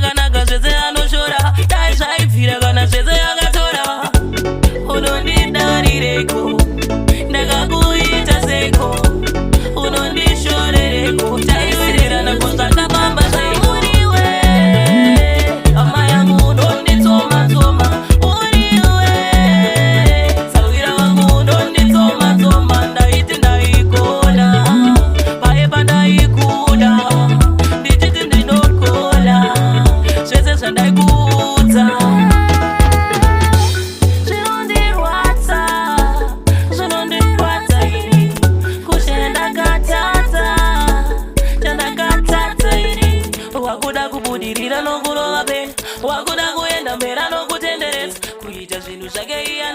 zvakanaka zvese anoshora. Dai zvaibvira kana zvese akatora. Unondidarireko? Ndakakuita seko? Unondishorereko? Taiwirirana ko zvakafamba seiko? Uriwe hama yangu, unonditsoma-tsoma. Uriwe sawira wangu, unonditsoma-tsoma. Ndaiti ndaigona paye pandaikuda, ndichiti ndinokola zvese zvandaikuudza. Zvinondirwadza, zvinondirwadza ini, kushe ndakatadza, chandakatadza ini. Wakuda kubudirira nokurova pena, wakuda kuenda mbera nokutenderedza, kuita zvinhu zvake iye.